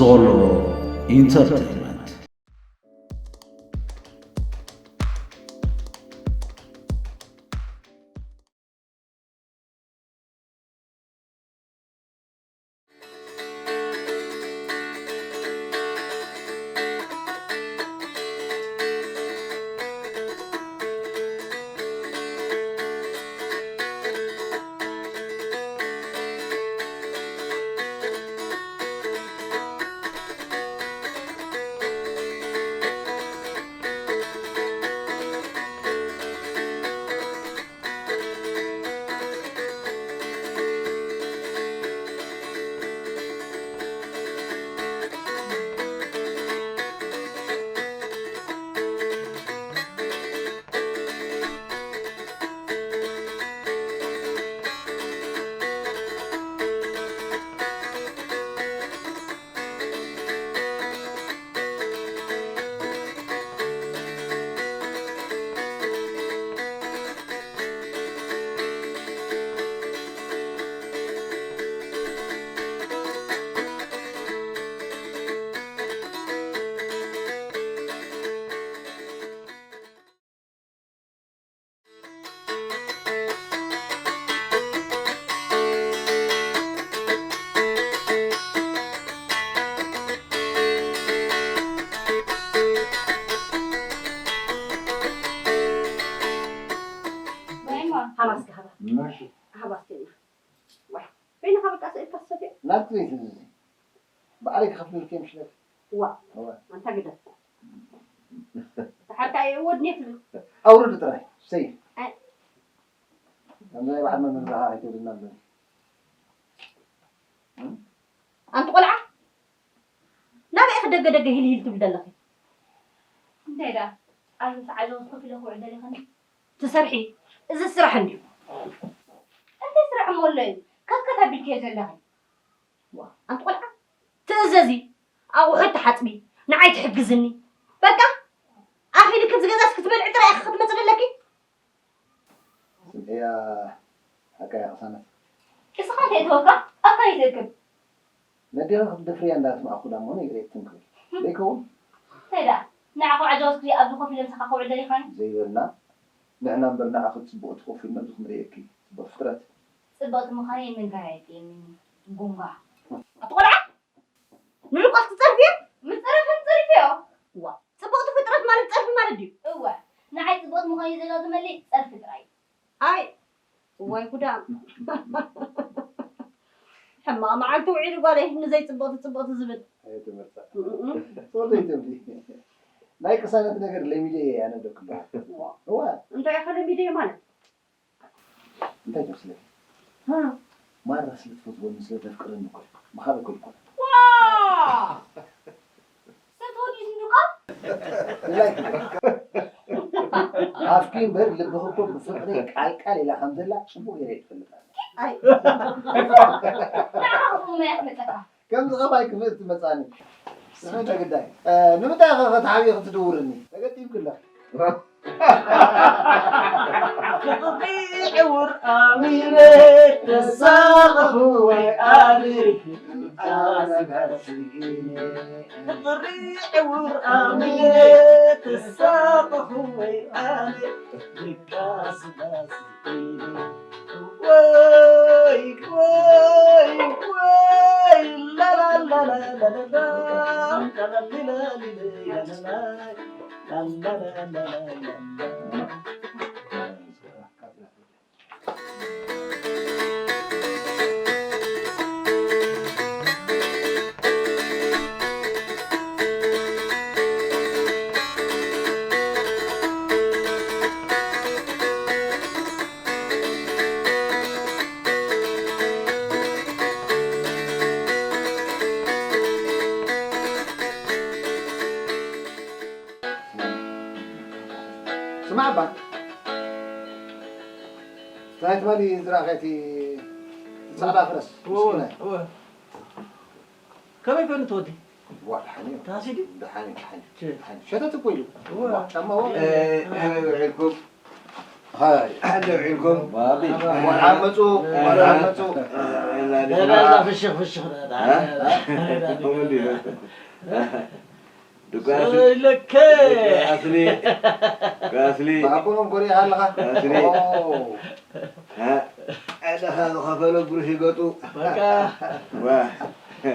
ሶሎ ኢንተርቴይንመንት። ሃባ እስኪ ሃባ። እሺ። ሃባ እስኪ። ዋይ፣ በይንኻ በቃ ስእልካ ትሰትዮ? ናትኪ ዘይትእዝዚ። ባዕለይ ክኸፍለልኪ እየ ምሽለኪ። ዋ፣ እወ። ኣንታ ግደፍ። ደሓር ከኣ የእወድኒ እየ ትብል። ኣውርዲ ጥራይ፣ ሰይ። ኣይ። ከምዚ ናይ በዓል መምህር ደኣ ኣይትብልና ኣለኒ። ኣንቲ ቆልዓ፣ ናበይ ኢኺ ደገ ደገ ሂል ሂል ትብል ዘለኺ? እንታይ ደኣ፣ ኣብ ምሳዕ ዓለወት ኮፍ ኢለ ክውዕል ደሊኽኒ? ትሰርሒ፣ እዚ ስራሕ እንድዩ። እንታይ ስራሕ እሞ ኣሎ እዩ? ከትከት ኣቢልክዮ ዘለኺ? ዋ፣ ኣንቲ ቆልዓ፣ ትእዘዚ፣ ኣቑሑት ትሓጽቢ፣ ንዓይ ትሕግዝኒ። በቃ፣ ኣኺሊ ከምዚ ገዛስ ክትበልዒ ጥራይ ኢኺ ክትመጺ ዘለኪ? ስምዕያ፣ ሓቃ እያ ቅሳነት። እስኻ እንታይ ትወካ? ኣካ ይዘክር። ነዴኻ ክትደፍርያ እንዳስማዕኩ ዳሞ ነግሬክትን ክብል። ዘይከውን? እንታይ ደኣ? ንዓኹ ዓጃውስ ክሪኢ ኣብዚ ኮፍ ኢለ ምሳኻ ክውዕል ደሊኻኒ? ዘይበልና፣ ንሕና እምበር ንዓኺ ጽቡቕ ትኾፍ ኢልና ኣብዚ ክንርእየኪ። ጽቡቕ ፍጥረት። ጽብቕቲ ምዃነይ ምንጋር ኣየድልየንን። ጉንጓ። ኣቲ ቆልዓ! ንልቆስ ትጸርፍዮ? ምጸረፈን ጸሪፍዮ። ዋ፣ ጽብቕቲ ፍጥረት ማለት ጸርፊ ማለት ድዩ? እወ፣ ንዓይ ጽብቕቲ ምዃነይ ዘሎ ዝመልእ ጸርፊ ጥራይ እዩ። ኣይ፣ እዋይ ጉዳም። ሕማቕ መዓልቲ ውዒሉ ጓለይ፣ ንዘይ ጽብቕቲ ጽብቕቲ ዝብል። ኣየ ትምህርታ። እም። ሶርደይ ትብሊ። ናይ ቅሳነት ነገር ለሚደ እየ ኣነ ደክሎ። ዋ። እዋ። እንታይ ኢኻ ለሚደ ማለት? እንታይ ትመስለኪ? ሃ። ማራ ስለ ትፈትወኒ፣ ስለ ተፍቅረኒ እኮ እዩ። ብኻልእ እኮ ኣይኮነን። ዋ! ሰብ ተወዲኡ ዝንዱቃ? ብላይ ትብል። ኣፍኪ እምበር ልብኺ እኮ ብፍቕሪ ቃል ቃል ኢላ ከም ዘላ ጽቡቕ ገይረ እየ ዝፈልጥ። ኣይ። ንዓኻ እሞ መያ ትመጸካ? ከምዚ ኸማይ ክፍእቲ መጻኒ። ስምዒት ግዳይ። እ፣ ንምንታይ ኸ ኸተሓብዮ ክትድውርኒ? ተገጢምኪ ኣለኺ። ፍቕሪ ዕውር ኣሚነ ተሳቐኹ ወይ ኣነ ፍቕሪ ዕውር ኣሚነ ተሳቐኹ ወይ ኣነ ድቃስ ዳስ ኢነ። ወይ፣ ወይ፣ ወይ፣ ላላላላላላ፣ ላላሊላሊለይ፣ ላላላይ፣ ላላላላላላ። ስማዕ እባ፣ እታ ናይ ትማሊ ዝረኣኻያ እቲ ጻዕዳ ፈረስ፣ እወ፣ ምስኪናይ። እወ። ከመይ ኮይኑ እቲ ወዲ? ዋ፣ ደሓን እዩ። ተሃስዩ ድዩ? ደሓን እዩ፣ ደሓን እዩ፣ ቸ። ደሓን እዩ። ሸተት እኮ ኢሉ። እወ። ዋ፣ ጫማኡ። እ፣ ከመይ ውዒልኩም? ሃይ። ከመይ ውዒልኩም? ባቢ። ቆልዓ መጹ፣ እ፣ ቆልዓ መጹ። እ፣ ፍሽኽ ፍሽኽ። እ? ከምኡ እንዲዩ። ዱቃ ኣስሊ። ዱቃ ኣስሊ። ዱቃ ኣስሊ። ብኣቦኖም ኮሪኻ ኣለኻ? ኣስሊ። ኦ። እ? ዕዳኻ ዝኸፈሎ ብሩሽ ይገጡ። በቃ። ዋ። እ?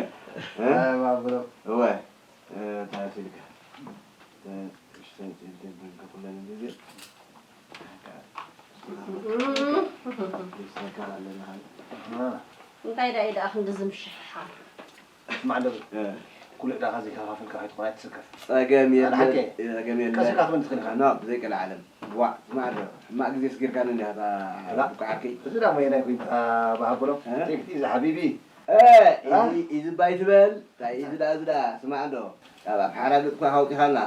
ኣይ፣ ብኣቦኖም። እወ። እ፣ እንታይ ኣስልካ? እ፣ ክሽተን ቴንቴን በንከ ኩለን ግዜ። እንታይ ደኣ ኢዩ ደኣ ክንዲ ዝምሽሕሓር? ስማዕ፣ ደብል። እ። ኩሉ ዕዳኻ ዘይከፋፈልካ ከይትኾን ኣይትስከፍ። ጸገም ኣነ የለን፣ ሓቂ። ጸገም የለን። ቀስ ኢልካ ክትብል ትኽእል ኢኻ። ኖ፣ ብዘይ ቀልዓለም። ዋእ፣ ስማዕ፣ ዶ፣ ሕማቕ ግዜ ስጊርካኒ እንዲኻ፣ እታ እዛ፣ ብኳዓርከይ። እዚ ደኣ ሞየናይ ኮይንካ፣ ብሃበሎም። እ? ቴክቲ፣ እዚ ሓቢቢ። እ፣ እ? እዚ፣ እዚ ባይ ትበል። እንታይ እዩ ዝዳ፣ ዝዳ? ስማዕ እንዶ። ካብ ኣፍ ሓራ ገጽኳ ኣውጺኻና።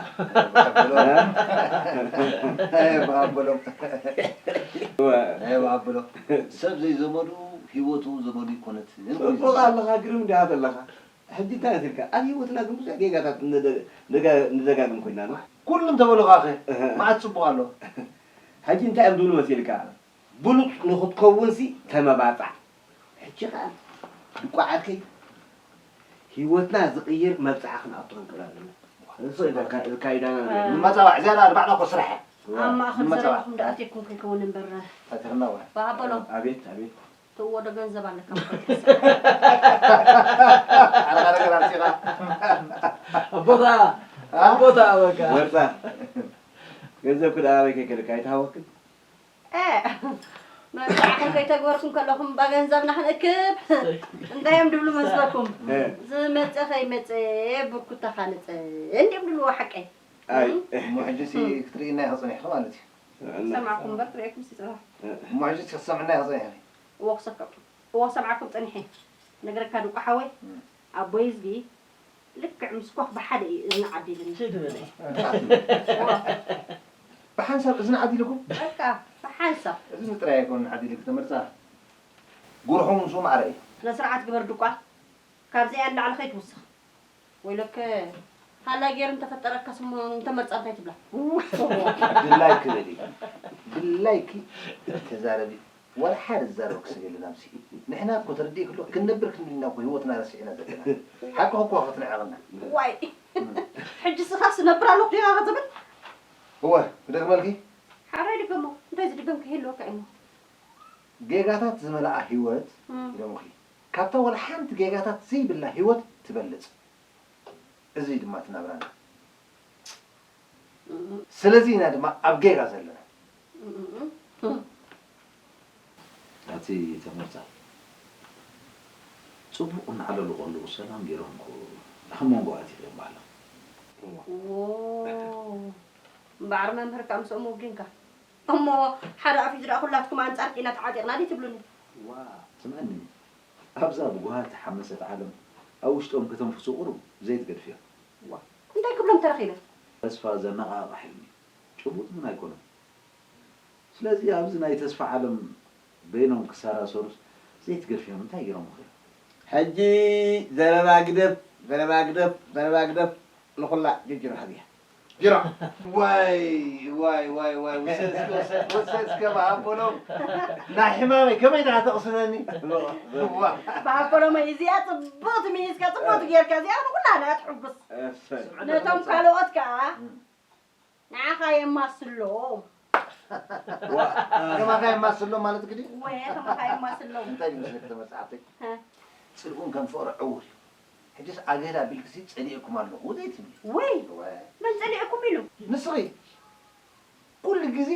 ኣይ፣ ብሃበሎም። እወ። ኣይ፣ ብሃበሎም። ሰብ ዘይዘመዱ ህይወቱ ዘመዱ ይኮነትን። ጽቡቕ ኣለኻ፣ ግርም እንዲኻ ዘለኻ። ሕጂ እንታይ መሲልካ? ኣብ ህይወትና ግን ብዙሕ ጌጋታት ንደ-፣ ንደጋ-፣ ንደጋግም ኮይና፣ ኖ? ኩሉ እንተበሉኻኸ? እህ። መዓት ጽቡቕ ኣሎ። ሕጂ እንታይ እዮም ዝብሉ መሲልካ? ብሉጽ ንኽትከውንሲ ተመባጻዕ። ሕጂ ኸኣ ድቋዓትከይ ህይወትና ዝቕይር መብጽዓ ክንኣቱ ክንክእል ኣለና። እሱ እዩ ዘካ-፣ ዘካይዳና። እ። ንመጻባዕ ዝያዳ ኣርባዕና እኮ ስራሕ እያ። ኣብ ማእከል ንመጻባዕ። ዘለኹም ደኣ ኣትየኩም ከይከውን እምበር። ኣትኽና ወይ? ብሃበሎም። ኣቤት፣ ኣቤት። ትእዎ ዶ ገንዘብ ኣለካ? ዓርኻ ነገር ኣምጺኻ። ኣቦታ፣ ኣ? ኣቦታ በቃ። ወርጻ። ገንዘብ ክዳ ኣበይ ከይከልካ ኣይተሃወክን? እ፣ መብዛዕኹም ከይተግበርኩም ከለኹም እባ ገንዘብና ክንእክብ እንታይ እዮም ድብሉ መስለኩም? እ። ዝመጸ ከይመጸ ብርኩታኻ ንጸ እንዲዮም ድብልዎ ሓቀይ። ኣይ። እም? እሞ ሕጂ ሲ እም። ክትርእይና ኢኺ ጸኒሕኺ ማለት እዩ። እና ሰማዕኩም እምበር ክርእየኩም ሲ ጽባሕ። እሞ ሕጂ ሲ ክትሰምዕና ኢኺ ጸኒሕኺ። እዎ ክሰከ-፣ እዎ ክሰምዓኩም ጸኒሐ። ነገረካ ድቁ ሓወይ፣ እም። ኣቦይ ዝጊ ልክዕ ምስ ኮኽ ብሓደ እዩ እዝኒ ዓዲልኒ። ሽድ በለ። እዋ። ብሓንሳብ እዝኒ ዓዲልኩም? በቃ፣ ብሓንሳብ። እዝኒ ጥራይ ኣይኮነን ዓዲልክ ተመርጻ። ጉርሑ ምስኡ ማዕረ እዩ። ስነ ስርዓት ግበር ድቋ። ካብዚኣ ንላዕሊ ከይትውስኽ። ወይለከ፣ ሃላይ ገይሩ እንተፈጠረካስ እሞ እንተመርጻ እንታይ ትብላ? ድላይክ በሊ። ድላይክ ተዛረቢ። ወላ ሓደ ዝዛረበኪ ሰብ የለን ኣብዚ። ንሕና እኮ ተረዲእኪ ኣሎ፣ ክንነብር ክንብል ኢና እኮ ህይወትና ረሲዕና ዘለና። ሓቅኺ እኮ ክትንዕቕና። ዋይ። እም። ሕጂ ስኻስ እነብር ኣለኹ ዲኻ ክትብል? እወ፣ ክደግመልኪ? ሓራይ ድገሞ። እንታይ ዝድገም ከይህልወካ እሞ? ጌጋታት ዝመልኣ ህይወት እም። ኢሎምኺ። ካብታ ወላ ሓንቲ ጌጋታት ዘይብላ ህይወት ትበልጽ። እዚ ድማ እቲ ናብራና። እም። ስለዚ ኢና ድማ ኣብ ጌጋ ዘለና። እም። ኣቲ ተመርጻ፣ ጽቡቕ እናዕለሉ ከለዉ ሰላም ገይሮም እኮ ኣብ መንጎ ኣቲኺ እዮም ባዕሎም። እዎ። እምበኣር መምህር ከኣ ምስኦም ወጊንካ። እሞ ሓደ ኣፍ ሒዙ ደኣ ኩላትኩም ኣንጻርኪ ኢና ተዓጢቕና ድዩ ትብሉኒ? ዋ፣ ስምዕኒ፣ ኣብዛ ብጓሃ እተሓመሰት ዓለም ኣብ ውሽጦም ከተንፍሱ ቁሩብ ዘይትገድፍዮም። ዋ፣ እንታይ ክብሎም ተረኺበ? ተስፋ ዘነቓቕሕ ሕልሚ እዩ። ጭቡጥ እውን ኣይኮነን። ስለዚ ኣብዚ ናይ ተስፋ ዓለም በይኖም ክሰራሰሩስ ዘይትገድፍዮም እንታይ ገይሮምኺ እዮም? ሕጂ ዘረባ ግደፍ፣ ዘረባ ግደፍ፣ ዘረባ ግደፍ ንኹላ ጅርጅሮ ሃብያ። ጅራ። ዋይ፣ ዋይ፣ ዋይ፣ ዋይ፣ ውሰድ እስከ፣ ውሰድ፣ ውሰድ እስከ ብሃበሎም። ናይ ሕማመይ ከመይ ደኣ ተቕስነኒ? ዋ። ብሃበሎም፣ እዚኣ ጽብቕቲ ምሂዝካ፣ ጽብቕቲ ጌርካ፣ እዚኣ ንኹላና እያ ትሕጉስ። እሰይ። ነቶም ካልኦት ከኣ፣ እም። ንዓኻ የማስሎም። ዋ። ከማኻ የማስሎም ማለት ግዲ? ወ-፣ ከማኻ የማስሎም። እንታይ ድዩ ምስለኪ ተመርጻ ሓፍተይ? ሀ። ጽልኡን ከም ፍቕሪ ዕዉር እዩ። ሕጅስ ኣገዳ ኣቢልክሲ ጸሊኤኩም ኣለኹ ዘይትብሊ። ወይ፣ ወ-፣ መን ጸሊኤኩም ኢሉ? ንስኺ። ኩሉ ግዜ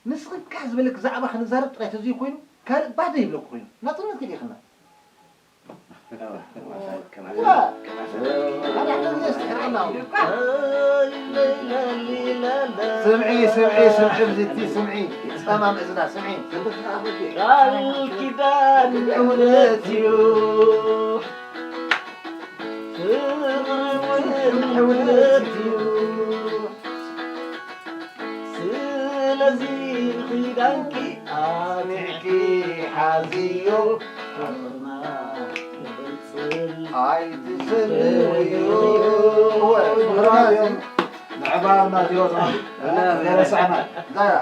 ንስኺ ካሕ ዝበለኪ ዛዕባ ክንዛረብ ጥራይ ተዘይኮይኑ ካልእ ባዶ ይብለኪ ኮይኑ። ናጽነት ከሊእኽና። ዋ። ሓደ ሓደ ግዜ እስቲ ሕርቕና። ስምዒ፣ ስምዒ፣ ስምዒ፣ ብዝቲ ስምዒ። ጸማም እዝና ስምዒ። ቃል ኪዳን እምነት እዩ። ፍቕሪ እውን እምነት እዩ። ስለዚ ኪዳንኪ ኣጽኒዕኪ ሓዝዮ፣ ፍቕርና ይቕጽል። ኣይትሰልውዮ። እወ፣ ምኽንያቱ ምዕባርና ዚሮና፣ እ፣ ዘይረሳዕና። እንታይ እያ?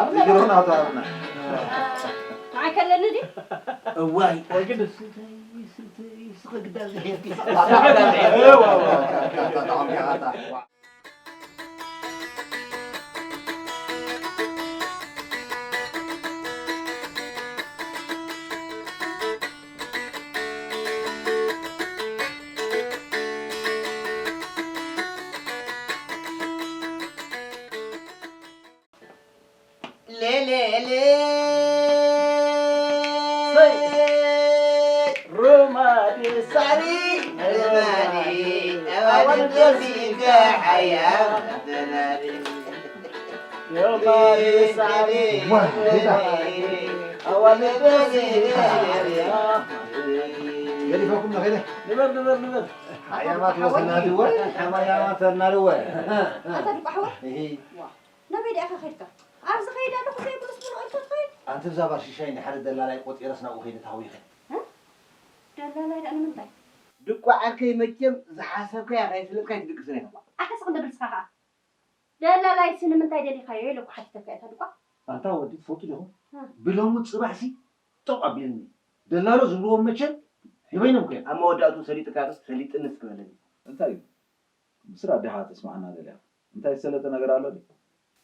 ኣብ ዚሮና ተሃብና። ኣይከለኒ ድዩ? እዋይ ወግድ ስተይ ስተይ ስኸ ግዳ ዝሄድ ገዲፈኩም ንኸይደ ንበር ንበር ንበር ሓያማት ወሰናድወ ሓማያማት ተናድወ ኣታ ድቋሕወ ናበይ ዲኣኻ ኸድካ ኣብዚ ኸይድ ኣለኹ ዘይብሉስ ብሎ እልካ ትኸይድ ኣንቲ ብዛ ባር ሽሻይ ንሓደ ደላላይ ቆፂረስ ናብኡ ኸይደ ተሃዊኸ ደላላይ ደኣ ንምንታይ ድቋ ዓርከይ መቸም ዝሓሰብካያ ካይስለጥካ ይትድቅስን ኢኻ ኣታ ስቕ እንደብል ስኻ ኸዓ ደላላይሲ ንምንታይ ደሊኻዮ ኢለ እኮ ሓቲተካ እየ እታ ድቋ ኣንታ ወዲ ትፈልጡ ዲኹም ብሎሚ ፅባሕሲ ጠቕ ኣቢልኒ ደላሎ ዝብልዎም መቸም ንበይኖም ከ ኣብ መወዳእቱ ሰሊጥካ ዶ ሰሊጥንስ ክበለኒ እንታይ እዩ ምስራ ድኻ ተስማዕና ደልያ እንታይ ዝሰለጠ ነገር ኣሎ ድዩ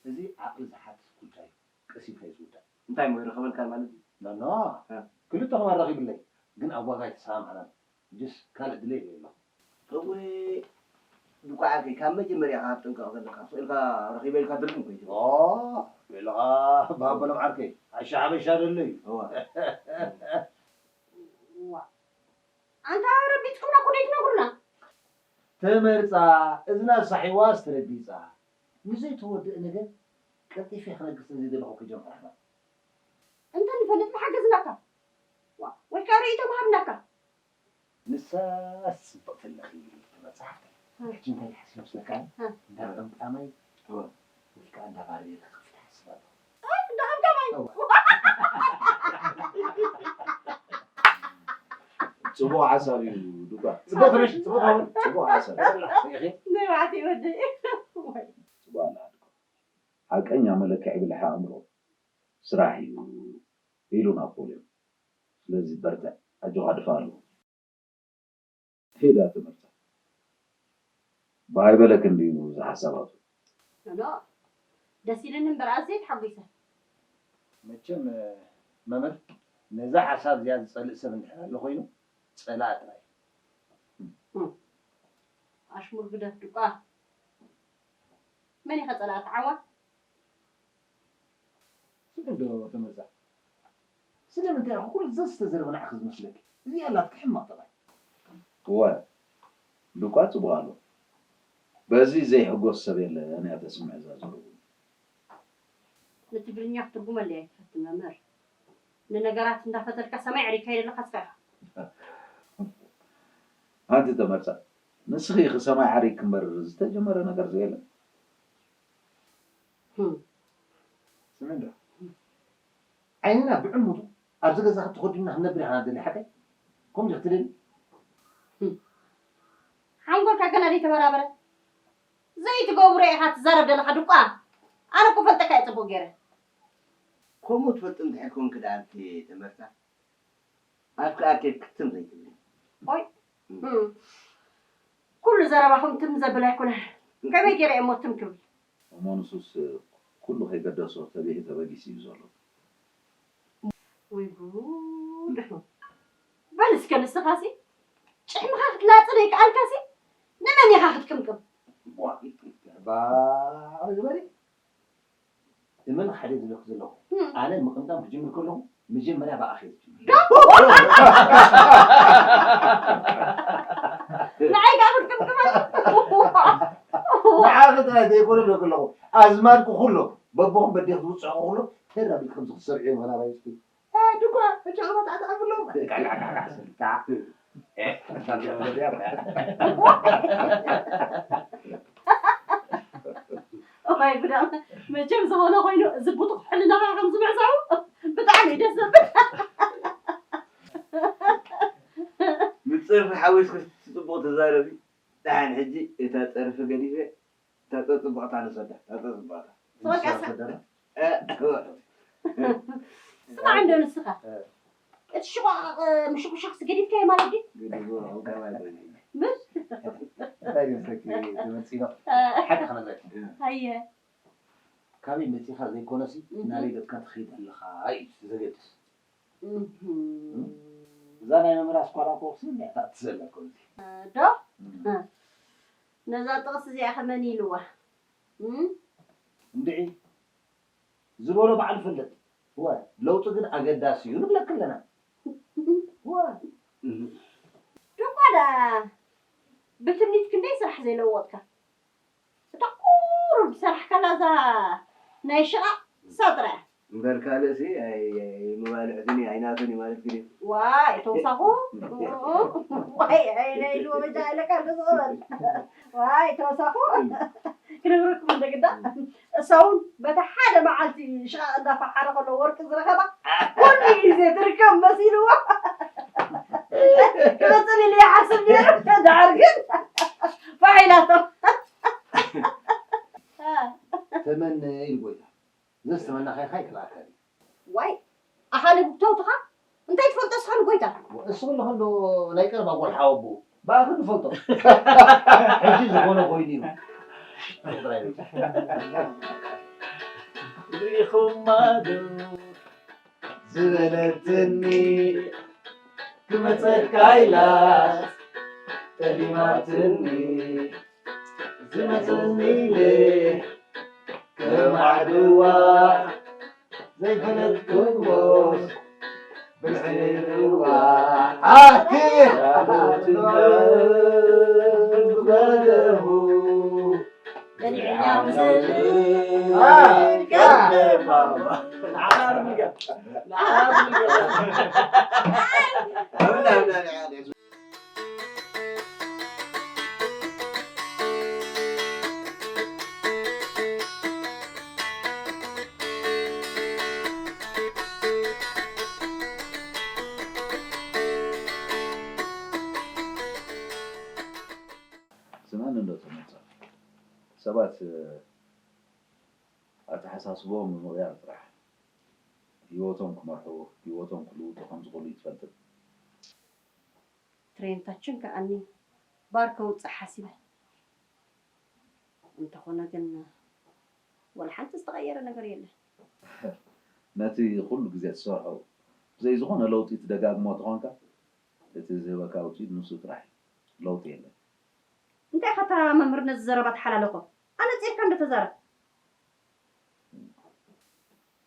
እዚ ዓቕሊ ዝሓትት ጉዳይ እዩ ቀስ ኢልካ እዩ ዝውዳእ እንታይ እሞ ይረኸበልካ ማለት እዩ ኖኖ ክልተኹም ኣራኺብለይ ግን ኣብ ዋጋ ኣይተሰማምዓናን ሕጅስ ካልእ ድሌት የብለኹም እወ ድኳዓከይ ካብ መጀመርያ ኢኻ ክትጥንቀቕ ዘለካ ስቕ ኢልካ ረኺበ ኢልካ ድርግም ከይትብል ኦ ኢልኻ ባበሎም ዓርከይ ሓሻ ሓበሻ ደሎ እዩ እወ ዋ ኣንታ ረቢፅኩም ኣኮ ደይትነግሩና ተመርፃ እዝና ሳሒዋ ዝተረቢፃ ንዘይተወድእ ነገር ቀልጢፈ ክነግር ስለዘይደለኹ ክጀምር ኣሕመድ እንተንፈልጥ ምሓገዝናካ ወይ ከዓ ርእይቶ ምሃብናካ ንሳስ ፅብቕቲ ኣለኺ መፅሓፍቲ ሕጂ እንታይ ሓሲ መስለካ እንዳ ቀምቃማይ ወይ ከዓ እንዳ ባርቤር ክኸፍት ሓስብ ኣለኹ እንዳ ቀምቃማይ ፅቡቕ ሓሳብ እዩ ዱባ ፅቡቕ ትንሽ ፅቡቕ ሃውን ፅቡቕ ሓሳብ ንባዕቲ ወደይ ፅቡቕ ኣላ ሓቀኛ መለክዒ ብልሒ ኣእምሮ ስራሕ እዩ ኢሉ ናፖልዮን። ስለዚ በርትዕ ኣጆኻ ድፋ ኣለዎ። ሄዳ ትምህርታ ባይ በለክ እንድዩ ዝሓሳባቱ ኖ ደስ ኢልኒ እምበር ኣዝየ ተሓጒሰ። መቸም መምህር ነዛ ሓሳብ እዚኣ ዝጸልእ ሰብ እንድሕር ኣሎ ኮይኑ ጸላኢ ጥራይ እዩ። ኣሽሙር ግደፍ ድቋ መን ኢኻ ጸላኢ ተዓዋ? ስቕ ዶ ተመርጻ? ስለምንታይ ኢኻ ኩሉ ዘዝተዘርበ ንዓኺ ዝመስለኪ? እዚኣ ኣላትኪ ሕማቕ ጠባይ። እወ፣ ሉቃ ጽቡቕ ኣሎ። በዚ ዘይሕጎስ ሰብ የለን እያ ተስምዕ እዛ ዝርቡ። ንትግርኛ ክትርጉመለይ ኣይትፈትን መምህር። ንነገራት እንዳፈተልካ ሰማይ ኣዕሪግካዮ ዘለኻ ንስኻ ኢኻ። ኣንቲ ተመርጻ፣ ንስኺ ኢኺ ሰማይ ዓሪግኪ እምበር ዝተጀመረ ነገር ዘየለ። ስምዒ እንዶ ዓይንና ብዕሙቱ ኣብዚ ገዛ ተኾዲንና ክንነብር ኢና ንደሊ ሓቀይ ከምዚ ክትደሊ ሓንጎልካ ገና ዘይተበራበረ ዘይትገብሮ ኢኻ ትዛረብ ዘለኻ ድቋ ኣነ እኮ ፈልጠካ እየ ፅቡቅ ገይረ ከምኡ ትፈልጥ እንድሕር ኮንክ ደኣ ኣንቲ ተመርታ ኣፍካ ኣትየክ ክትም ዘይትብሊ። ኦይ ኩሉ ዘረባኹም ትም ዘብል ኣይኮነን። ከመይ ገይረ እየ እሞ ትም ክብል? እሞ ንሱስ ኩሉ ከይገደሶ ተቢዒ ተበጊሱ እዩ ዘሎ። ወይ ጉድ! በል እስከ ንስኻሲ ጭሕምኻ ክትላጽ ዘይከኣልካሲ ንመን ኢኻ ክትቅምቅም? ባዕሪ ዝበሪ እመን ሓደ ዝብለኩ ዘለኹ ኣነ ምቕምጣም ክጅምር ከለኹ መጀመርያ ብኣኺ ዝጅምር ንዓይ ከዓ ክትቅምቅመ ንዓኺ ጥራይ ዘይኮነ ብለኩ ኣለኹ ኣዝማድኩ ኩሎ በቦኹም በዴኹ ዝውፅዕኹ ኩሎ ተራቢት ከም ዝኽሰርዑ እዮም ኸናባይ ውስጢ ድኳ ሕጂ ኸማ ታዕታዕ ብሎም እዋይ ጉዳም መቸም ዝኾነ ኮይኑ እዚ ቡቱቕ ሕልናኻ ከም ዝምዕዛው ብጣዕሚ እዩ ደስ ዘብል ምስ ፀርፊ ሓዊስኪ ፅቡቕ ትዛረቢ ደሓን ሕጂ እታ ፀርፊ ገዲፈ እታ ፀፅቡቕታ ንሰዳ እታ ፀፅቡቕታ ስማዕ እንዶ ንስኻ። እ። እቲ ሽቓቕ ምሽኹሻኽስ ገዲፍካዮ ማለት ድዩ? ገዲፍዎ፣ ኣውቃባ ኣይኮነን። ምን? እንታይ ይመስለኪ? ትምህርቲ ነው። እ። ሓቂ ክነግረኪ። ኣየ። ካበይ መጺኻ ዘይኮነሲ፣ እህ። ናበይ ገጽካ ትኸይድ ኣለኻ እዩ ዘገድስ። እህ። እዛ ናይ መምህር ኣስኳላ እኮ ክሲ እንዲያ ትኣቲ ዘላ እኮ እዚ። እ፣ ዶ? እም። እ። ነዛ ጥቕሲ እዚኣ ከ መን ኢልዋ? እም? እንድዒ፣ ዝበሎ በዓል ይፈልጥ። እወ፣ ለውጢ ግን ኣገዳሲ እዩ ንብለኪ ኣለና። እወ። ዱኳ ደኣ ብትምኒት ክንደይ ስራሕ ዘይለወጥካ። እታ ቁሩብ ዝሰራሕካላ እዛ ናይ ሽቓቕ ንሳ ጥራይ እያ። እምበር ካልእሲ ኣይ-፣ ኣይ-፣ መባልዕትን እዩ፣ ኣይናቱን እዩ ማለት ግን እዩ። ዋይ፣ ተውሳኹ። ዋይ፣ ኣይ፣ ናይ ኢሉ ወበጃ ኣለካ፣ እንደዚ በል። ዋይ፣ ተውሳኹ። ክነግረኩም እንደ ግዳ፣ እሳ እውን በታ ሓደ መዓልቲ ሽቓቕ እንዳፈሓረ ከሎ ወርቂ ዝረኸባ፣ ኩሉ ግዜ ትርከብ መሲልዋ። ክመጽእ ኢሉ ይሓስብ ነይሩ፣ ደሓር ግን ፋሕ ኢላቶ። ተመነ ኢሉ ጎይታ። ዘዝተመናኻይኻ ይክልኣካ ድዩ? ዋይ፣ ኣኻ ንብተውትኻ እንታይ ትፈልጦ እስኻ ንጎይታ? እሱ ከለኹ እንዶ ናይ ቀረባ ጓል ሓወቦ ብኣኺ ንፈልጦ። ሕጂ ዝኾነ ኮይኑ እዩ። ሪኢኹማ ዶ ዝበለትኒ ክመጸካ ኢላስ ጠሊማትኒ ዝመጸኒ ኢለ ከማዕድዋ ዘይፈለጥክዎስ ብልዕዋ ኣቲ ራቦትነ ብገደቡ ስማን እንዶ ተመጻ ሰባት ኣተሓሳስቦም ምቕያር ጥራሕ ህይወቶም ክመርሑ፣ ህይወቶም ክልውጡ ከም ዝኽእሉ ይትፈልጥን። ትሬንታችን ከኣኒ ባር ከውፅእ ሓሲበ። እንተኾነ ግን ወላ ሓንቲ ዝተቐየረ ነገር የለን። ነቲ ኩሉ ግዜ ትሰርሖ ብዘይ ዝኾነ ለውጢ ትደጋግሞ ተኾንካ እቲ ዝህበካ ውፅኢት ንሱ ጥራሕ እዩ። ለውጢ የለን። እንታይ ኢኻ እታ መምህር ነዚ ዘረባ ትሓላለኾ? ኣነፂርካ እንዶ ተዛረብ።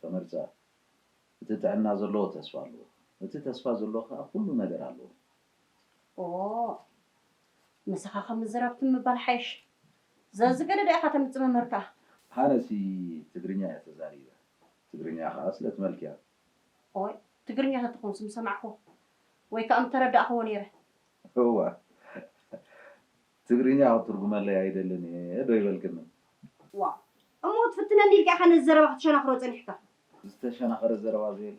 ተመርፃ፣ እቲ ጥዕና ዘለዎ ተስፋ ኣለዎ። እቲ ተስፋ ዘለዎ ከዓ ኩሉ ነገር ኣለዎ። ኦ፣ ንስኻ ከም ምዝራብ ትምባል ሓይሽ። ዘዝገደደ ኢኻ ተምጽእ መምህር ከዓ። ኣነሲ ትግርኛ እየ ተዛሪበ። ትግርኛ ከዓ ስለ ትመልክያ። ኦይ፣ ትግርኛ ተትኾንስ ምሰማዕኹ ወይ ከዓ ምተረዳእኽዎ ነይረ። እዋ፣ ትግርኛ ክትትርጉመለይ ኣይደልን እየ ዶ ይበልክኒ? ዋ፣ እሞ ትፍትነኒ ኢልካ ኢኻ ነዚ ዘረባ ክትሸናኽሮ ጸኒሕካ። ዝተሸናኸረ ዘረባ ዘየለ።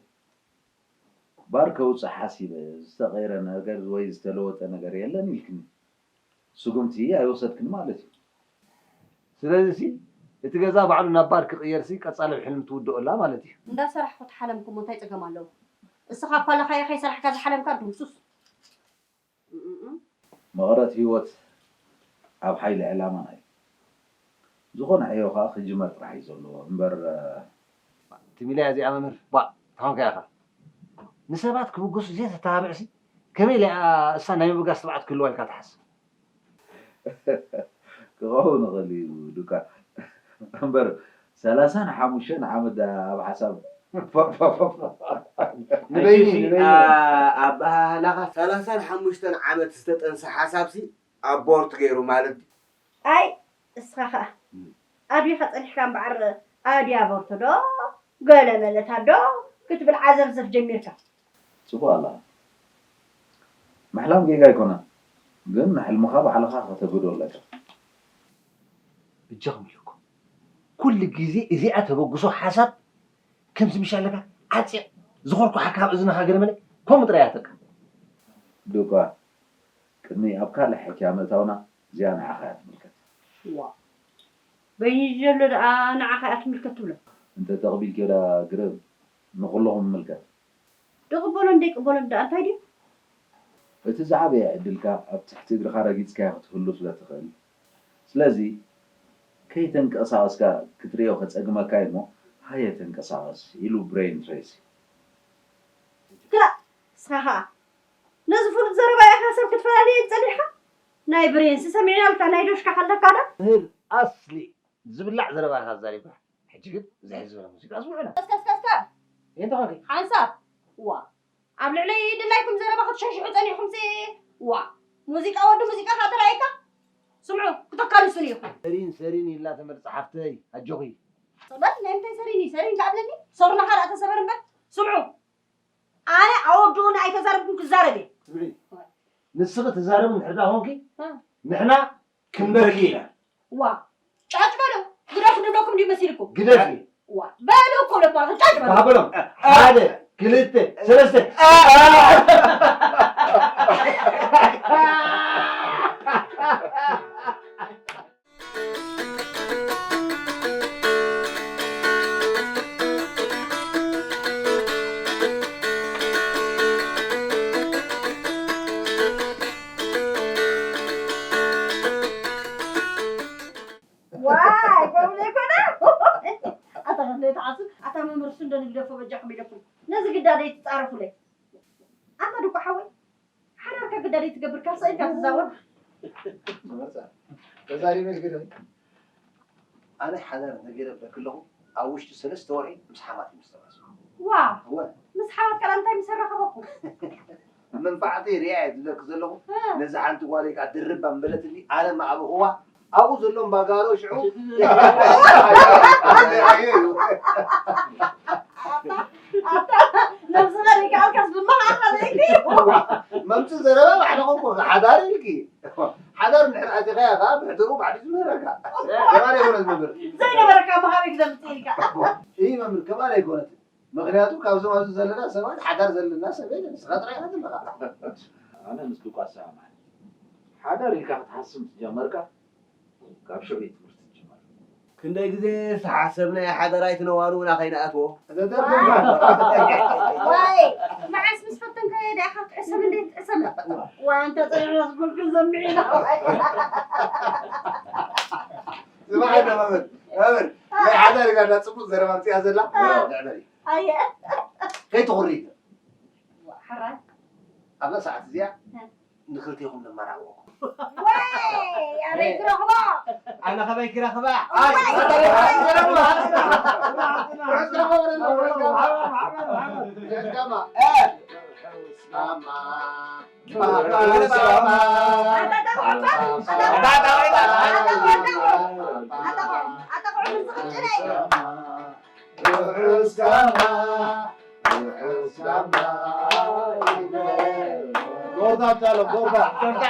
ባር ከውፅእ ሓሲበ፣ ዝተቐየረ ነገር ወይ ዝተለወጠ ነገር የለን ኢልክኒ። ስጉምቲ ኣይወሰድክን ማለት እዩ። ስለዚሲ እቲ ገዛ ባዕሉ ናብ ባር ክቕየርሲ ቀጻሊ ብሕልሚ ትውድኦ ኣላ ማለት እዩ። እንዳሰራሕኩ ተሓለምኩ እሞ እንታይ ጸገም ኣለዎ? እስኻ እኳ ኣለኻዮ ከይሰራሕካ ዝሓለምካ ድምሱስ። እም። መቐረት ህይወት ኣብ ሓይሊ ዕላማና እዩ። ዝኾነ ዕዮ ኸኣ ክጅመር ጥራሕ እዩ ዘለዎ እምበር። ትም ኢላ እያ እዚኣ መምህር። ቧእ፣ እንታይ ኾንካ ኢኻ? ንሰባት ክብገሱ ዘይተተባብዕሲ ከመይ ኢላ እያ እሳ ናይ ምብጋስ ትብዓት ክህልዋ ኢልካ ትሓስብ? ክኸውን ይኽእል እዩ ዱካ። እምበር ሰላሳን ሓሙሽተን ዓመት ደኣ ኣብ ሓሳብ ንበይኒ፣ ኣንቺ ንበይኒ። ኣ-፣ ኣበሃህላኻ ሰላሳን ሓሙሽተን ዓመት ዝተጠንሰ ሓሳብሲ ኣቦርት ገይሩ ማለት ድዩ? ኣይ፣ እስኻ ኸኣ ኣድቢኻ ጸኒሕካ እምበኣር ኣድያ ኣቦርት ዶ ገለ መለታ ዶ ክትብል ዓዘፍዘፍ ጀሚርካ። ጽቡቕ ኣለኻ። ምሕላም ጌጋ ኣይኮነን፣ ግን ንሕልምኻ ባዕልኻ ከተግዶ ኣለካ። በጃኹም ኢለኩም። ኩሉ ግዜ እዚኣ ተበግሶ ሓሳብ ከምዚ ምሽ ኣለካ ዓጺቕ ዝኾርኳሓካ ኣብ እዝንኻ ገለ መለ ከምኡ ጥራይ ኣተካ። ዱኳ፣ ቅድሚ ኣብ ካልእ ሕክያ ምእታውና እዚኣ ንዓኻ እያ ትምልከት። ዋ፣ በይኑ ዘሎ ደኣ ንዓኻ እያ ትምልከት ትብሎ። እንተ ተቕቢልክዮ ደኣ ግርም። ንኹሎም ይምልከት። ድቕበሎን ደይቅበሎን ደኣ እንታይ ድዩ? እቲ ዝዓበየ ዕድልካ ኣብ ትሕቲ እግርኻ ረጊጽካዮ ክትህሉ ስለ ትኽእል። ስለዚ ከይተንቀሳቐስካ ክትርእዮ ከጸግመካ እዩ እሞ ሃየ ተንቀሳቐስ ኢሉ ብሬን ትሬሲ። ክላእ ንስኻ ኸኣ ነዚ ፍሉጥ ዘረባ ኢኻ ሰብ ክትፈላልዮ ጸኒሕካ? ናይ ብሬንሲ ሰሚዕናልካ ናይ ዶሽካ ከለካ ዶ? ምህር ኣስሊ ዝብላዕ ዘረባ ኢኻ ተዛሪብካ። ሕጂ ግን ዘሕዝን ሙዚቃ ስምዑና። እስከ እስከ እስከ እንታይ ኾንኪ? ሓንሳብ ዋ ኣብ ልዕለይ ድላይኩም ዘረባ ክትሸሽሑ ጸኒሕኩም ሲ ዋ ሙዚቃ ወዲ ሙዚቃ ኸኣ ተራእየካ ስምዑ ክተካንሱን ኢኹም። ሰሪን ሰሪን ኢላ ተመድ ጸሓፍተይ ኣጆኺ። ጸበል ናይ ምንታይ ሰሪን እዩ ሰሪን ከኣብለኒ ሶርናኻ ደኣ ተሰበር እምበር ስምዑ ኣነ ኣወድኡን ኣይተዛረብኩም ክዛረብ እየ። ስምዒ ንስኺ ትዛረቢ እንድሕር ደኣ ኾንኪ ንሕና ክንበኪ ኢና። ዋ ጫጭ በሉ ግደፉ ንብለኩም ድዩ መሲልኩም? ግደፊ። ዋ በሉ እኮ ለባኹ ጫጭ በሉ። ባበሎም ሓደ ክልተ ሰለስተ። ዋይ ከምኡ ዘይኮነ ኣታ ክንደይ ተዓሱ ኣታ መምህር ሱንዶ ንግደፎ በጃኹም ኢለኩም ነዚ ግዳ ደይትጻረፉለይ ኣታ ድኳ ሓወይ ሓዳርካ ግዳ ደይትገብር ካብ ሰኢልካ ትዛወር መርሳ ተዛሪበ ዝገደም ኣነ ሓዳር እንተገይረ ብለኪ ኣለኹ ኣብ ውሽጢ ሰለስተ ወርሒ ምስ ሓማት ምስ ተባስ ዋ እወ ምስ ሓማት ከላ እንታይ ምስ ኣራኸበኩም መንፋዕተይ ሪኣ እየ ዝብለኪ ዘለኹ ነዚ ሓንቲ ጓለይ ከዓ ድርባ ምበለትኒ ኣነ ማዕበኹዋ ኣብኡ ዘሎ እምባጋሮ ሽዑ ነብስኻ ደይከኣልካስ ብመኻእኻ ዘይክዩ መምፅእ ዘረባ ባዕልኹም ሓዳር ኢልኪ ሓዳር እንድሕር ኣቲኻያ ከዓ ብሕትሩ ባዕሉ ዝምህረካ ከማን ኣይኮነ ዝምህር ዘይነበረካ መሃበይ ክዘምፅእ ኢልካ ይህ መምህር ከማን ኣይኮነትን ምኽንያቱ ካብዞም ኣብዚ ዘለና ሰባት ሓዳር ዘለና ሰብ የለን ንስኻ ጥራይ ኢኻ ዘለኻ ኣነ ምስ ሉቃስ ሰማማዕ ሓዳር ኢልካ ክትሓስብ ምስ ጀመርካ ካብ ሽዑ እዩ ትምህርቲ ዝጅመር። ክንደይ ግዜ ዝተሓሰብናዮ ሓደራ ኣይትነዋንውና ከይንኣትዎ። ዋይ መዓስ ምስ ፈተንካዮ ዳኣ ኢኻ ክትዕሰብ እንዴ ትዕሰብ። ዋይ ኣንተ ጸኒሕናስ ጉልግል ዘምዒና። ስማዕ ኣነ መምህር፣ መምህር ናይ ሓዳር ኢላ እንዳ ጽቡቕ ዘረባ ኣምጺኣ ዘላ። ኣየ። ከይትኹሪ። ሕራይ። ኣብዛ ሰዓት እዚኣ ንክልቴኹም ነመራቕወኩም። ወይ ኣበይ ክረኽቦ? ኣነ ኸበይ ክረኽባ? ዶርታ ቻሎ ዶርታ ዶርታ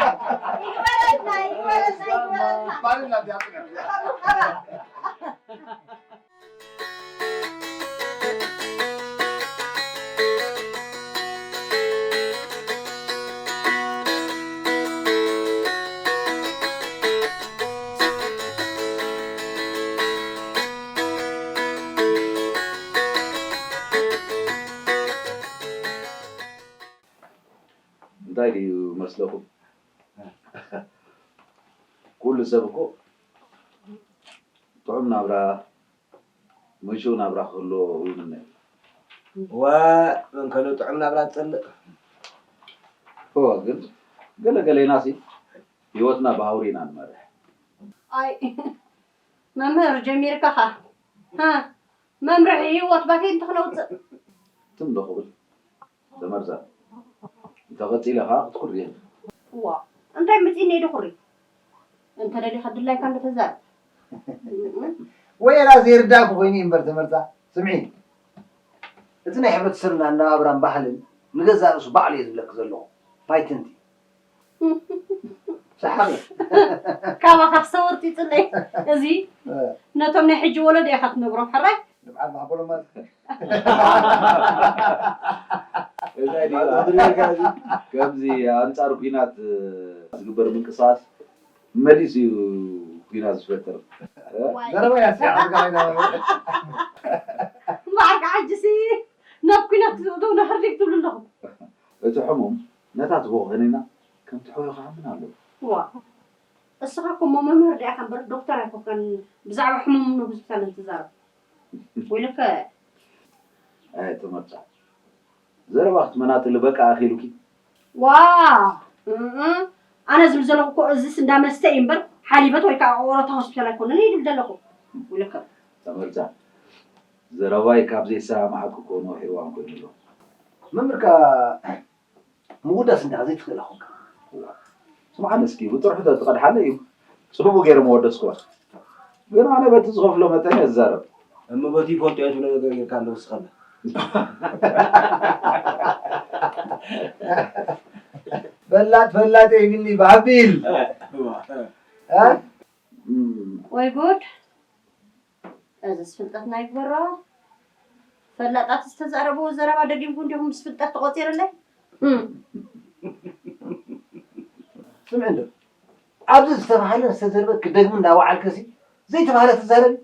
ይግበረልና ይግበረልና ይግበረልና ባልና ቢያጥና እንታይ ድዩ መስለኹም? ኩሉ ሰብ እኮ ጥዑም ናብራ ምቹው ናብራ ክህልዎ ይምነ። እወ፣ መን ከ ንጥዑም ናብራ ዝጸልእ? እወ፣ ግን ገለ ገሌናሲ ህይወትና ብሃውሪ ኢና ንመርሕ። ኣይ መምህር ጀሚርካኻ። ሃ፣ መምርሒ ህይወት ባቴ እንተኽነውፅእ። ትም ዶ ክብል? ተመርዛ እንተቐፂለ ከዓ ክትኩሪ እየ እዋ እንታይ መፂእኒ ድኩሪ እንተ ደሊኻ ድላይካ እንዶ ተዛረብ ወየላ ዘይርዳእኩ ኮይኑ እዩ እምበር ተመርዛ ስምዒ እቲ ናይ ሕብረተሰብና ኣነባብራን ባህልን ንገዛእ ርእሱ ባዕሉ እየ ዝብለኪ ዘለኹ ፋይትንቲ ሰሓቂ ካባኻ ክሰውርቲ ይፅለይ እዚ ነቶም ናይ ሕጂ ወለዶ ኢኻ ትነግሮም ሕራይ ንብዓት ማሕበሮም ማለት ከምዚ ኣንጻር ኲናት ዝግበር ምንቅስቃስ መሊሱ እዩ ኲናት ዝፈጥር። ዘረባ እያ እስኪ ዓርካ ዓይና እምበኣር ከዓ ሕጂሲ ናብ ኲናት ክትእትው ንሕርዲግ ትብሉ ኣለኹም። እቲ ሕሙም ነታ ትቦ ቀኒና ከም ትሕውዮ ክኣምን ኣለዎ። ዋ፣ እስኻ እኮ እሞ መምህር ዲኣኻ እምበር ዶክተር ኣይኮንካን፣ ብዛዕባ ሕሙም ንሆስፒታል እንትዛረብ። ወይለከ። ኣይ ተመርጻ፣ ዘረባ ክትመናጥሊ በቃ ኣኺሉኪ። ዋ፣ እእ፣ ኣነ ዝብል ዘለኹ እኮ እዚስ እንዳ መስተ እዩ እምበር ሓሊበት ወይ ከዓ ቆቆሮታ ሆስፒታል ኣይኮነን እየ ዝብል ዘለኹ። ወይለከ። ተመርጻ፣ ዘረባይ ካብ ዘይሰማማዓኪ እኮ ነዊሕ እዋን ኮይኑ ኣሎ። መምህር ከኣ ምውዳስ እንዲኻ ዘይትኽእል ኣኾንካ። ስምዓኒ እስኪ፣ ብጥርሑ ተትቐድሓለይ እዩ ጽቡቕ ገይረ መወደስክዋ። ግን ኣነ በቲ ዝኸፍሎ መጠን እየ ዝዛረብ። እሞ በቲ ይፈልጦ እየ ትብሎ ነገር ጌርካ ኣሎ ንስኻ። ፈላጥ ፈላጥ ይብኒ ባቢል። እ? እም። ወይ ጉድ! እዝስ ፍልጠትና ይግበሮ። ፈላጣት ዝተዛረብዎ ዘረባ ደጊምኩ እንዲኹም ምስ ፍልጠት ተቖጺርለይ? እም። ስምዒ እንዶ፣ ኣብዚ ዝተባህለ ዝተዘርበ ክደግም እንዳወዓልከሲ ዘይተባህለ ትዛረቢ?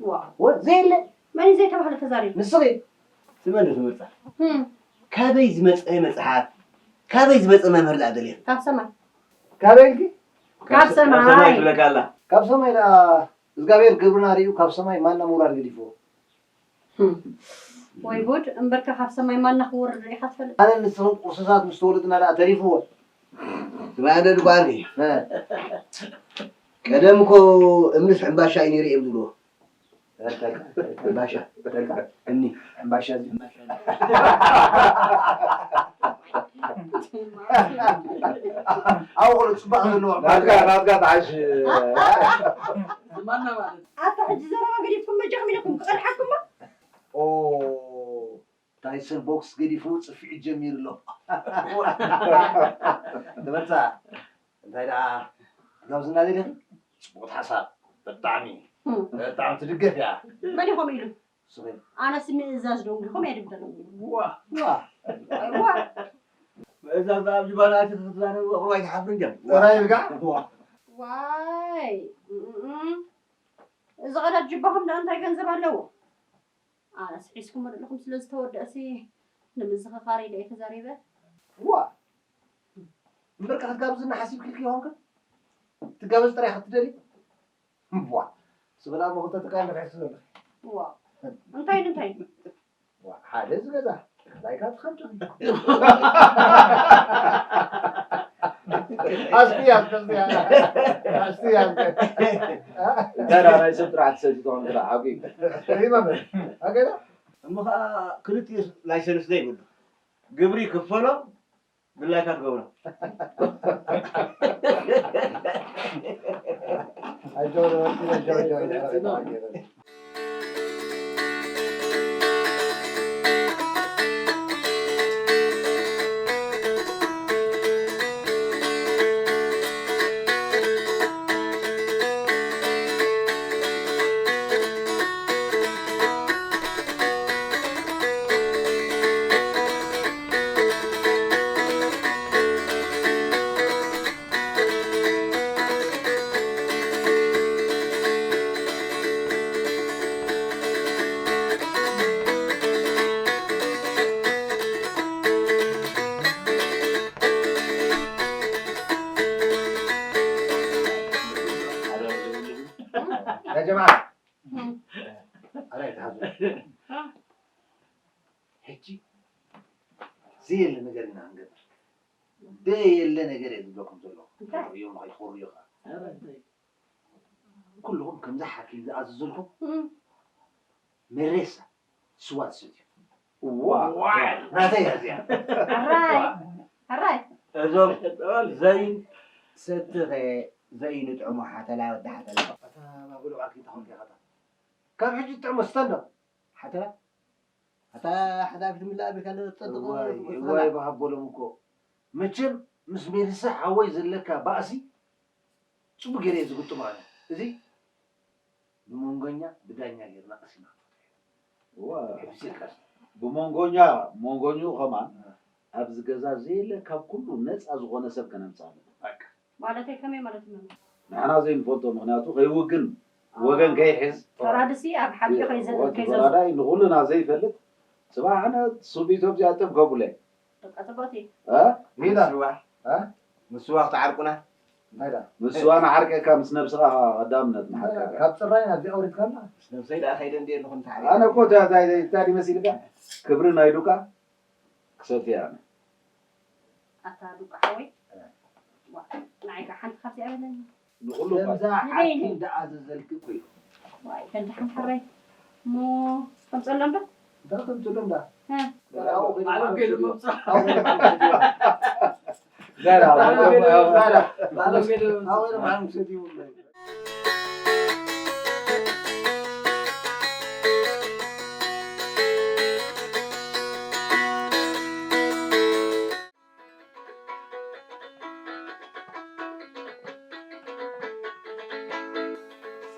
ዋ። ወ-፣ ዘየለ። መን እዩ ዘይተባህለ ተዛሪቡ? ንስኺ። ስምዒ እንዶ ትምህርታ። እም። ካበይ ዝመጸ መጽሓፍ? ካበይ ዝመጸ መምህር ደኣ ደልየኺ? ካብ ሰማይ። ካበይ ኢልኪ? ካብ ካብ ሰ-፣ ካብ ሰማይ ሰማይ። ትብለካ ኣላ። ካብ ሰማይ ደኣ እግዚኣብሔር ግብርና ርእዩ ካብ ሰማይ ማና ምውራድ ገዲፍዎ። ህም። ወይ ጉድ፣ እምበርከ ካብ ሰማይ ማና ክወርድ ርኢኻ ትፈልጥ? ኣነ ንስኽን ቁርሱሳት ምስ ተወለድና ደኣ ተሪፍዎ። ትማሊ ድኳን እዩ። እ። ቀደም እኮ እምንስ ሕምባሻ እዩ ነይሩ እዮም ዝብልዎ። ተልካ፣ ተልካ፣ ሕምባሻ፣ ተልካ፣ እምኒ፣ ሕምባሻ እዚ። ኣብኡ ከሎ ጽባቐ ዘለዎ ናትካ፣ ናትካ ተዓሽ። ዝማና ማለት። ኣታ ሕጂ ዘረባ ገዲፍኩም በጃኹም ኢለኩም ክቐድሓኩም እሞ። ኦ፣ ታይሰን ቦክስ ገዲፉ ጽፊዑ ጀሚሩ ኣሎ። ትምህርታ እንታይ ደኣ ጋብዝና ደሊኺ? ጽቡቕ ሓሳብ። ብጣዕሚ፣ እም። ብጣዕሚ ትድገፍ እያ። መን ኢኹም ኢሉ? ንስኺ። ኣነስ ምእዛዝ ዶ እንዲኹም እየ ድምደሎም። ዋ። ዋ። ዋ። ምእዛዝ ኣብ ጅባና ኣቲ ክትዛረብ ኣቕርባይ ትሓፍሪ እንዲያ። ጥራይ ኢልካ? ዋ። ዋይ። እም፣ እም፣ እም። እዚ ቐዳድ ጅባኹም ደኣ እንታይ ገንዘብ ኣለዎ? ኣነስ ሒዝኩሞ ዘለኹም ስለ ዝተወደእሲ ንምዝኽኻረይ ዶ እየ ተዛሪበ? ዋ! እምበርካ ክትጋብዝና ሓሲብኪ ኢልኪ ይኾንክን? ትጋበዝ ጥራይ ኢኺ ትደልዪ? ዋ! ስብላ እሞ ክልተ ትካል ንኺሕሲ ዘለኺ። ዋ! እንታይ እንታይ? ዋ! ሓደ እዚ ገዛ፣ ካልኣይ ካብ ትኸምቲ። ኣስቲ፣ ኣስቲ፣ ኣስቲ፣ ኣስቲ። እንታይ ደኣ ናይ ሰብ ጥራሕ ትሰቲ ትኾን ጥራሕ ሓቂ። ይመመ። ኣገዳ? እሞ ኸዓ ክልቲኡ ላይሰንስ ዘይብሉ። ግብሪ ይክፈሎ፣ ድላይካ ትገብሮ። ኣጆ፣ ኣጆ፣ ኣጆ፣ ኣጆ። يا جماعة. أنا يتهزم. ሕጂ ዘየለ ነገር ኢና ክንገብር። ዘየለ ነገር እየ ዝብለኩም ዘለኹ። እንታይ? እዮም ከይትኾሩ እዩ ኸዓ። ኧረ እንታይ? ኩልኹም ከምዛ ሓኪም ዝኣዘዘልኩም እም። መሬሳ ስዋ ትሰትዩ። ዋ! ዋ! ናተይ እያ እዚኣ። ሕራይ! ሕራይ! እዞም ዘይሰትኸ ዘይንጥዕሞ ሓተላ ወዲ ሓተላ። ኣታ ማጉሎ ዓርኪ ተኾንካ ኢኻ። ካብ ሕጂ ትጥዕሞ ስታንዳፕ። ሓተላ? ኣታ ሓዳፊት ምላእ ኣቢልካ ለጸጥቕ እዋይ፣ ወስኸላ። እዋይ፣ በሃቦሎም እኮ። መቸም ምስ ሜልሳ ሓወይ ዘለካ ባእሲ ጽቡቅ ገይረ እየ ዝግጥሞ ኣነ። እዚ ብመንጎኛ፣ ብዳኛ ጌርና ቀሲና። እዋ፣ ሕብሲልካ። ብመንጎኛ፣ መንጎኝኡ ከማን እ። ኣብዚ ገዛ ዘየለ ካብ ኩሉ ነጻ ዝኾነ ሰብ ከነምጽእ ኣለና። በቃ። ማለተይ ከመይ ማለት እዩ? ንሕና ዘይንፈልጦ፣ ምኽንያቱ ከይውግን፣ ወገን ከይሕዝ። ፈራድሲ ኣብ ሓቂ ከይዘ-፣ ወዲ ከይዘ-፣ ፈራዳይ ንኹልና ዘይፈልጥ፣ ጽባሕ ኣነ ሱብ ኢትዮጵያ እጥብ ከቡለ። በቃ ጽቡቕቲ። እ? ኢላ። ምስዋ። እ? ምስዋ ክትዓርቁና? እንታይ ደኣ? ምስዋ ንዓርከካ ምስ ነብስኻ ቀዳምነት ንዓርከካ። ካብ ጽራይ ናብዚ ኣውሪድካና? ምስ ነብሰይ ደኣ ከይደ እንድየ ኣለኹ ንተዓሪቕ። ኣነ እኮ እንታይ፣ እንታይ፣ እንታይ ድመሲልካ? ክብሪ ናይ ዱቃ ክሰትየ ኣነ። ኣታ ዱቃ ሓወይ። ዋ፣ ንዓይ ከኣ ሓንቲ ካብዚኣ በለኒ። ንኹሉ እኳ ከምዛ ንበይነይ። ሓኪም ደኣ ዘዘልኪ እኮ እዩ። ዋይ፣ ከምዚ ሓንቲ ሓራይ እሞ ከምጸሎም ዶ? እንታይ ከምጽሎም ደኣ? እ። ባዕሎም ከይዶም መምጽኡ። ባዕሎም ከይዶም መምጽኡ። ባዕሎም ከይዶም መምጽኡ።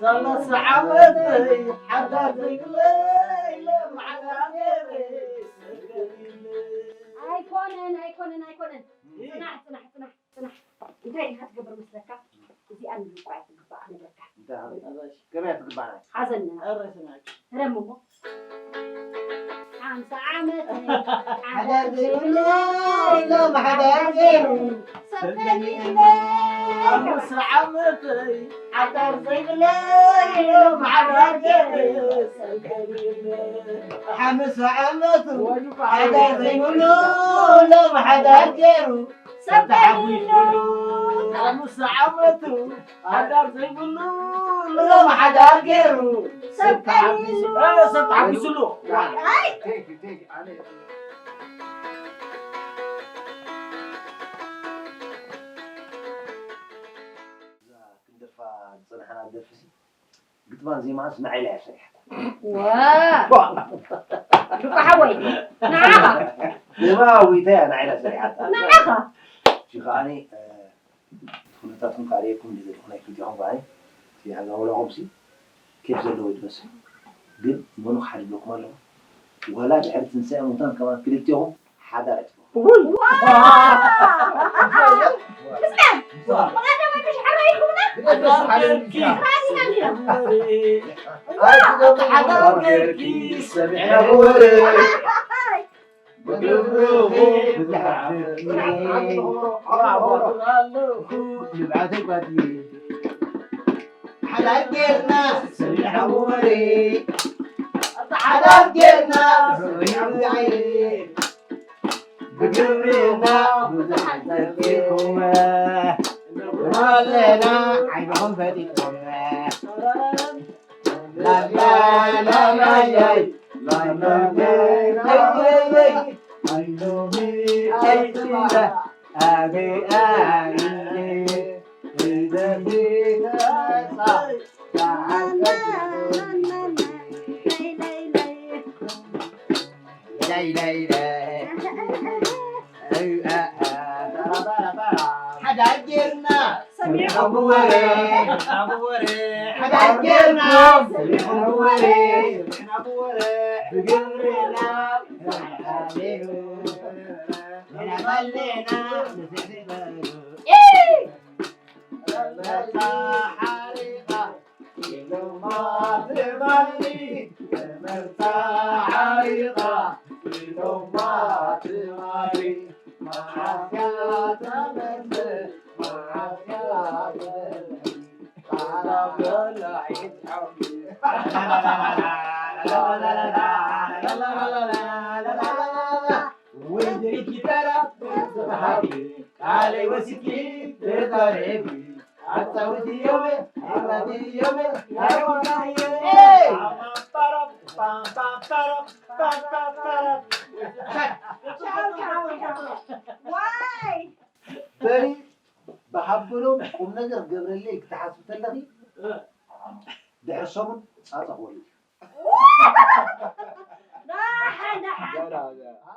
ሰላሳ ዓመተይ ሓዳር ዘይብለይ ለማዕዳ ገይረ ሰገድለ። ኣይኮነን፣ ኣይኮነን፣ ኣይኮነን። ጽናሕ፣ ጽናሕ፣ ጽናሕ፣ ጽናሕ። እንታይ ኢኻ ትገብር መስለካ? እዚኣ ንልቋ እያ ትግባእ፣ እነግረካ። እንታይ ሃበይ? ከመይ እያ ትግባእ? ሓዘና። ኧረ ስማዕ። ረም እሞ። ሓምሳ ዓመት ሓዳር ዘይብሉ ሎም ሓዳር ገይሩ ሰልጠኒነ። ሓምሳ ዓመት ሓዳር ዘይብሉ ሎም ሓዳር ገይሩ ሰልጠኒነ። ሓምሳ ዓመት ሓዳር ዘይብሉ ሎም ሓዳር ገይሩ ሰብ ተሓጒሱሉ። ሓምሳ ዓመቱ ሓዳር ዘይብሉ ሎም ሓዳር ገይሩ ሰብ ተሓጒሱ። እ፣ ሰብ ተሓጒሱሉ። ኣይ! Thank you, thank you. ኣነ እዛ ክንደርፋ ዝጸናሕና ደርፊ ሲ ግጥማን ዜማንስ ንዓይ ኢላ እያ ሰሪሓታ። ዋ! ዋ! ዱቃ ሓወይ፣ ንዓኻ። ዜማ ውይታ እያ ንዓይ ኢላ ሰሪሓታ። ንዓኻ። እሺ፣ ከዓኒ፣ እ፣ ኩነታትኩም ከርእየኩም ድየ ዘለኹ ናይ ክልቲኹም ከዓኒ። እቲ ኣጋውላኹም ሲ ኬፍ ዘለዎ እዩ ትመስል። ግን መኑ ክሓድገኩም ኣለኹ። ዋላ ድሕሪ ትንሳኤ ሙታን ከማን ክልቲኹም ሓዳር ኣይትገብሩ። እውይ! ዋ! እስከ፣ ብቐዳማይ መሸባሕቲ ይኹንና? ብቐዳማይ መሸባሕቲ ይኹንና? ሓዳር ጌርኪ ሰሚዕና ወረ። ብግብርኹም ብዙሓት ዓመት ኣለኹ ንብዓተይ ጓድየ። ሓዳር ጌርና ሰሚዕና ወረ። ሓዳር ጌርና ሰሚዕና ወረ። ብግብርና ብዙሓት ዘኪርኩም ኣለና ዓይንኹም ፈጢጥኩም። ላላ ላላያይ፣ ላላ ላላያይ፣ ኣይሎሚ ኣይትማ፣ ኣበይ ኣይ፣ እደፊ ተሳ፣ ላላ ላላያይ። ሓዳር ጌርና ሰሚዕኩም ብወሬ፣ ብወሬ። ሓዳር ጌርና ሰሚዕኩም ብወሬ፣ ብወሬ። ብግብርና ሓሊና ንስሕበሉ። ኤይ! መርሳ ሓሪቓ ኢሎማ ትማሊ፣ መርሳ ሓሪቓ ኢሎማ ትማሊ፣ መዓስ እያ ተመልስ፣ መዓስ እያ ተመልስ፣ ቃላ በላዒት ዓውዲ። ወይዘሪት ጊታራ፣ ቃለይ ወሲድኪ ተዛሪብኪ። ኣጻውትዮም፣ ኣጻውትዮም፣ ኣይ! በሪ ብሃብሎም ቁም ነገር ገብረለይ ክትሓስብ ተለኺ፣ ድሕሪ ሰሙን ጻጻ ክወልድ እዩ። ደሓን፣ ደሓን።